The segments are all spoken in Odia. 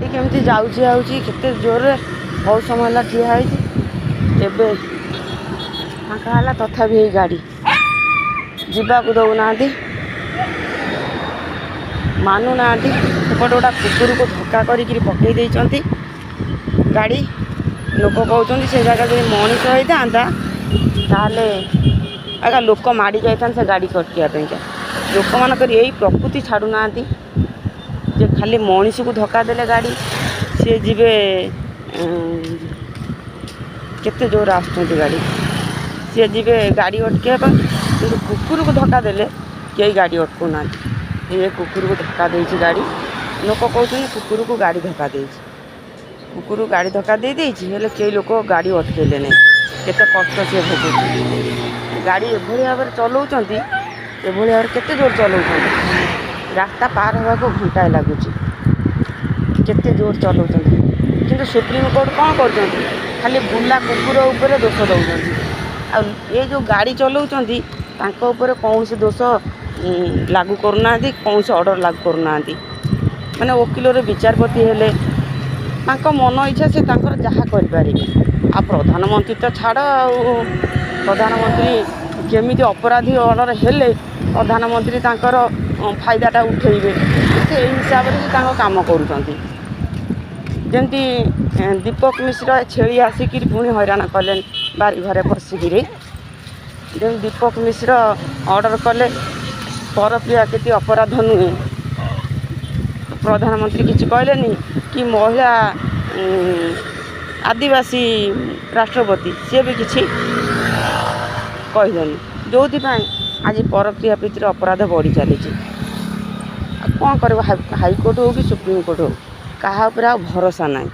ଗାଡ଼ି କେମିତି ଯାଉଛି ଆଉଛି କେତେ ଜୋରରେ। ବହୁତ ସମୟ ହେଲା ଠିଆ ହେଇଛି, ଏବେ ଫାଙ୍କା ହେଲା। ତଥାପି ଏଇ ଗାଡ଼ି ଯିବାକୁ ଦେଉନାହାନ୍ତି, ମାନୁନାହାନ୍ତି। ସେପଟେ ଗୋଟା କୁକୁରକୁ ଧକ୍କା କରିକିରି ପକେଇ ଦେଇଛନ୍ତି ଗାଡ଼ି। ଲୋକ କହୁଛନ୍ତି, ସେ ଜାଗା ଯଦି ମଣିଷ ହେଇଥାନ୍ତା, ତାହେଲେ ଆଜ୍ଞା ଲୋକ ମାଡ଼ି ଯାଇଥାନ୍ତେ ସେ ଗାଡ଼ି କଟିବା ପାଇଁକା। ଲୋକମାନଙ୍କର ଏଇ ପ୍ରକୃତି ଛାଡ଼ୁନାହାନ୍ତି ଯେ ଖାଲି ମଣିଷକୁ ଧକ୍କା ଦେଲେ ଗାଡ଼ି ସିଏ ଯିବେ। କେତେ ଜୋର ଆସୁଛନ୍ତି ଗାଡ଼ି, ସିଏ ଯିବେ ଗାଡ଼ି ଅଟକେଇବା ପାଇଁ। କିନ୍ତୁ କୁକୁରକୁ ଧକ୍କା ଦେଲେ କେହି ଗାଡ଼ି ଅଟକାଉନାହାନ୍ତି। ଏ କୁକୁରକୁ ଧକ୍କା ଦେଇଛି ଗାଡ଼ି। ଲୋକ କହୁଛନ୍ତି, କୁକୁରକୁ ଗାଡ଼ି ଧକ୍କା ଦେଇଛି, କୁକୁରକୁ ଗାଡ଼ି ଧକ୍କା ଦେଇ ଦେଇଛି, ହେଲେ କେହି ଲୋକ ଗାଡ଼ି ଅଟକେଇଲେ ନାହିଁ। କେତେ କଷ୍ଟ ସିଏ ଭୋଗୁଛି। ଗାଡ଼ି ଏଭଳି ଭାବରେ ଚଲାଉଛନ୍ତି, ଏଭଳି ଭାବରେ କେତେ ଜୋର ଚଲାଉଛନ୍ତି। ରାସ୍ତା ପାର ହେବାକୁ ଘଣ୍ଟାଏ ଲାଗୁଛି, କେତେ ଜୋର ଚଲାଉଛନ୍ତି। କିନ୍ତୁ ସୁପ୍ରିମକୋର୍ଟ କ'ଣ କରୁଛନ୍ତି? ଖାଲି ବୁଲା କୁକୁର ଉପରେ ଦୋଷ ଦେଉଛନ୍ତି, ଆଉ ଏ ଯେଉଁ ଗାଡ଼ି ଚଲାଉଛନ୍ତି ତାଙ୍କ ଉପରେ କୌଣସି ଦୋଷ ଲାଗୁ କରୁନାହାନ୍ତି, କୌଣସି ଅର୍ଡ଼ର ଲାଗୁ କରୁନାହାନ୍ତି। ମାନେ ଓକିଲର ବିଚାରପତି ହେଲେ ତାଙ୍କ ମନ ଇଚ୍ଛା ସେ ତାଙ୍କର ଯାହା କରିପାରିବେ। ଆଉ ପ୍ରଧାନମନ୍ତ୍ରୀ ତ ଛାଡ଼। ଆଉ ପ୍ରଧାନମନ୍ତ୍ରୀ କେମିତି ଅପରାଧୀ ଅର୍ଡ଼ର ହେଲେ ପ୍ରଧାନମନ୍ତ୍ରୀ ତାଙ୍କର ଫାଇଦାଟା ଉଠେଇବେ, ସେ ଏଇ ହିସାବରେ ସେ ତାଙ୍କ କାମ କରୁଛନ୍ତି। ଯେମିତି ଦୀପକ ମିଶ୍ର, ଛେଳି ଆସିକିରି ପୁଣି ହଇରାଣ କଲେ ବାରି ଘରେ ପଶିକିରି। ଯେମିତି ଦୀପକ ମିଶ୍ର ଅର୍ଡ଼ର କଲେ ପରକ୍ରିୟା କେତେ ଅପରାଧ ନୁହେଁ, ପ୍ରଧାନମନ୍ତ୍ରୀ କିଛି କହିଲେନି। କି ମହିଳା ଆଦିବାସୀ ରାଷ୍ଟ୍ରପତି, ସିଏ ବି କିଛି କହିଲେନି। ଯେଉଁଥିପାଇଁ ଆଜି ପରକ୍ରିୟା ପ୍ରୀତିର ଅପରାଧ ବଢ଼ି ଚାଲିଛି। ଆଉ କ'ଣ କରିବ? ହାଇକୋର୍ଟ ହଉ କି ସୁପ୍ରିମକୋର୍ଟ ହଉ, କାହା ଉପରେ ଆଉ ଭରସା ନାହିଁ।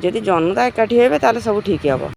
ଯଦି ଜନତା ଏକାଠି ହେବେ, ତାହେଲେ ସବୁ ଠିକ୍ ହେବ।